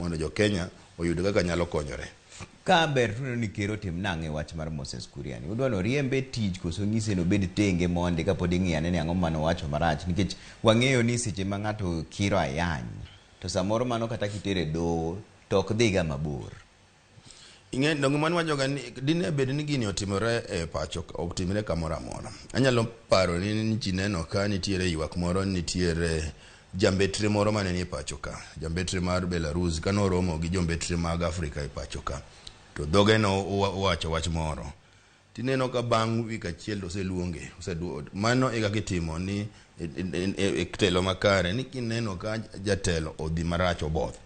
Mondo jo Kenya oyud kaka nyalo konyore. Ka ber to uneno ni ker otim nang'o e wach mar Moses Kuria ni? Udwa ni oriembe tich koso onyise ni obed tenge mondi kapod ing'iyo ane ni ang'o mane owacho marach nikech wang'eyo ni seche ma ng'ato kiro ayany to samoro mano kata kitere e doho to ok dhiga mabor. Ing'e donge mano wachoga ni dine bed ni gini otimore e pacho otimre kamoro amora. Anyalo paro ni ji neno ka nitiere ywak moro nitiere jambetre moro mane nie pacho ka, jambetre mar Belarus kane oromo gi jombetre mag Afrika e pacho ka to dhoge no owacho wach moro. Tineno ka bang' wik achiel to oseluonge, mano e kaka itimo ni e telo makare ni kineno ka jatelo odhi marach oboth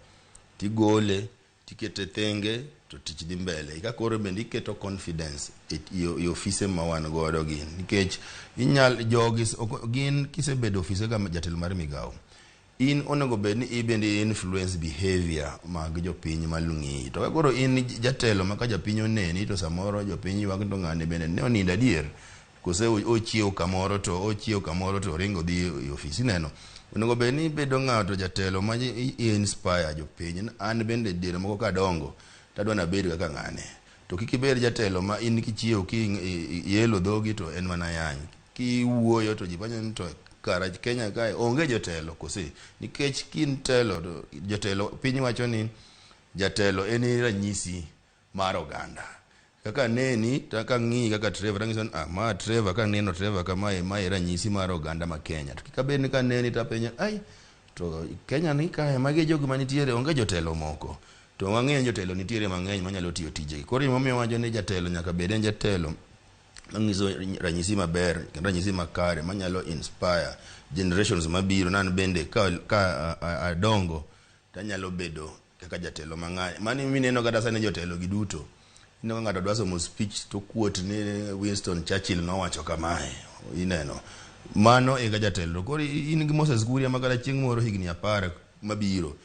tigole tikete thenge to tich dhi mbele. Ka koro bende iketo confidence e ofise ma wan godo gi nikech inyal jogi gin kisebedo ofise ka jatelo mar migawo in onego bed ni ibende influence behavior mag jopiny malung'i to ka koro in jatelo ma ka japiny oneni to samoro jopiny ywak to ng'ani bende ne onindo adier kose ochiew kamoro to ochiew kamoro to oringo dhi e ofis ineno onego bed ni ibedo ng'ato jatelo ma inspire jopiny an bende diere moko kadongo tadwa nabed kaka ng'ane to kik ibed jatelo ma in kichiew ki ielo dhogi to en mana yany kiwuoyo to ji panyo ni to kara Kenya kae onge jotelo kose nikech kin telo to jotelo piny wacho ni jatelo en ranyisi mar oganda kaka neni to ng'i kaka Trevor tanyiso ni ah ma Trevor kaneno Trevor kamae mae ranyisi mar oganda ma Kenya to kik abed ni kaneni tapenjo ai to Kenya ni kae magi e jogo manitiere onge jotelo moko to wang'eyo ni jotelo nitiere mang'eny manyalo tiyo tijegi koro gimomiyo wacho ni jatelo nyaka bed en jatelo manyiso ranyisi maber kendo ranyisi makare manyalo inspire generations mabiro nan bende ka adongo tanyalo bedo kaka jatelo mang'any mano mineno kata sani jotelo gi duto ineno ka ng'ato dwa somo speech to quote ni Winston Churchill nowacho kamae ineno mano e ka jatelo koro in gi Moses Kuria ma kata chieng' moro higni 10 mabiro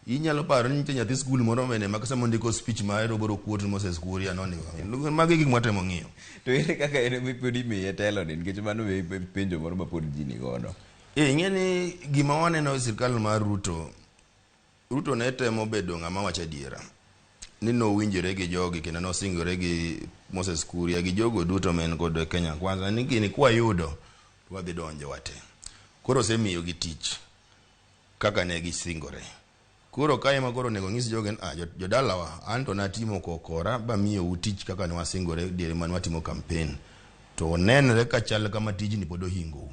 inyalo paro ni nitie nyathi skul moro bende ma sama ondiko speech mare to obiro quote ni Moses Kuria nondiko mago e gik mwatemo ng'iyo. To ere kaka en pod imiye telo ni nikech mano be penjo moro ma pod ji ni godo. E ing'e ni gima waneno e sirkal mar Ruto, Ruto ne temo bedo ng'ama wacho adiera. Ni nowinjore gi jogi kendo nosingore gi Moses Kuria gi jogo duto ma en godo e Kenya Kwanza ni gini kwayudo to wadhi donjo wate. Koro osemiyogi tich kaka ne gisingore. Koro kae ema koro onego nyis jogi ni ah, jodalawa an to natimo kokora bamiyou tich kaka ne wasingore diere mane watimo campaign. To nenre ka chal kama tijni pod ohingou.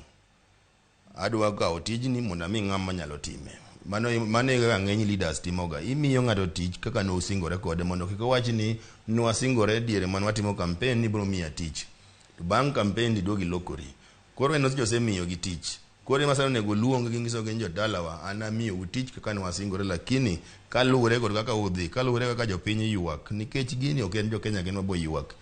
Adwa kawo tijni mondo ami ng'ama nyalo time. Mano e kaka ng'eny leaders timoga. Imiyo ng'ato tich kaka ne usingore kode mondo kik owach ni nwasingore diere mane watimo campaign ni ibiro miya tich. To bang' campaign tiduogo ilokori. Koro en osemiyogi tich. Koro ema sani onego oluong gi nyisogi ni jodalawa an amiyou tich kaka ne wasingore lakini kaluwore kod kaka udhi, kaluwore kaka jopiny ywak nikech gini ok en jo Kenya kende mabo ywak.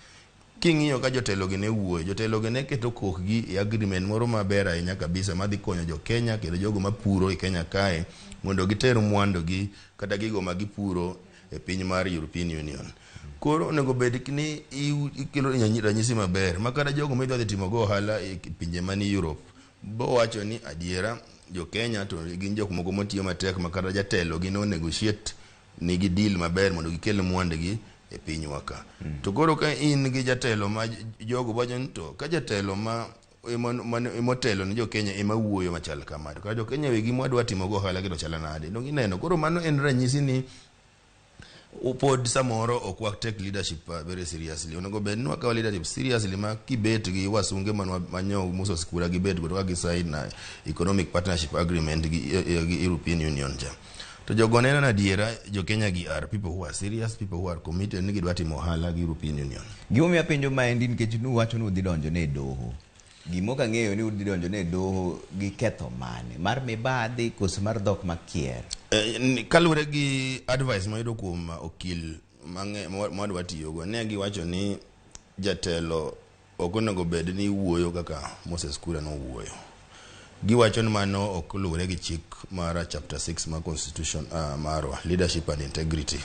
King'iyo ka jotelo gi ne wuoyo, jotelo gi ne keto kokgi e agreement moro maber ahinya kabisa madhi konyo jo Kenya kendo jogo mapuro e Kenya kae mondo giter mwandugi kata gigo ma gipuro e piny mar European Union. Koro onego bed ni ikelo ranyisi maber ma kata jogo midwa dhi timo go ohala e pinje mani Europe bo wacho ni adiera jo Kenya to gin jok moko matiyo matek ma kata jatelo gi no negotiate nigi deal maber mondo gikel mwandgi e pinywa ka. To koro ka in gi jatelo ma jogo wacho ni to ka jatelo ma emotelo ne jo Kenya ema wuoyo machal kama to kata jo Kenya wegi mwadwa timo go ohala gi to chalo nade? Donge ineno? Koro mano en ranyisi ni pod samoro ok wa take leadership very seriously. Onego bed ni wakawo leadership seriously ma kibet gi wasunge manyo Moses Kuria gibet godo ka gisign na economic partnership agreement gi European Union cha. To jogo neno ni adiera jo Kenya gi are people who are serious, people who are committed ni gidwa timo ohala gi European Union. Gimomiyo apenjo maendi nikech nuwacho ni udhi donjo ne e doho. Gima ok ang'eyo ni udhi donjo ne e doho gi ketho mane? Mar mibadhi koso mar dhok makier? Kaluwore gi advice mayudo kuom okil mwadwa tiyogo, ne giwacho ni jatelo ok onego bed ni wuoyo kaka Moses Kuria nowuoyo. Giwacho ni mano ok luwore gi chik mar chapter 6 mar constitution marwa, leadership and integrity.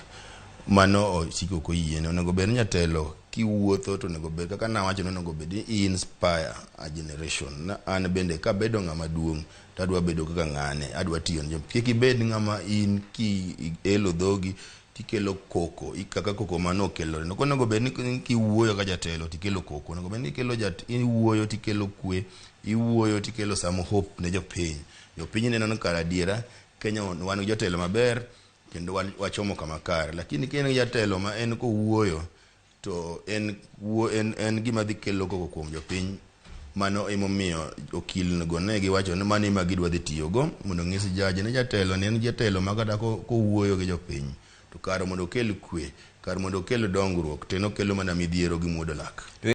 Mano chik ok oyiene. Onego bed ni jatelo kiwuotho to onego bed kaka nawacho ni onego bed ni i inspire a generation. Na an bende kabedo ng'ama duong' To adwa bedo kaka ng'ane, adwa tiyo ne jo. Kik ibed ng'ama in ki elo dhogi tikelo koko, kaka koko mano okelore. Ok onego bed ni kiwuoyo ka jatelo tikelo koko. Onego bed ni ikelo jat, iwuoyo tikelo kwe, iwuoyo tikelo some hope ne jopiny. Jopiny neno ni kar adiera Kenya wan gi jotelo maber kendo wachomo kama kare. Lakini ka in gi jatelo ma en kowuoyo to en, en, en gima dhi kelo koko kuom jopiny. Mano emomiyo okil go ne giwacho ni mano ema gidwa dhi tiyogo mondo onyis jaji ni jatelo ni en jatelo ma kata kowuoyo gi jopiny to kar mondo okel kwe, kar mondo okel dongruok to en okelo mana midhiero gi muodo lak.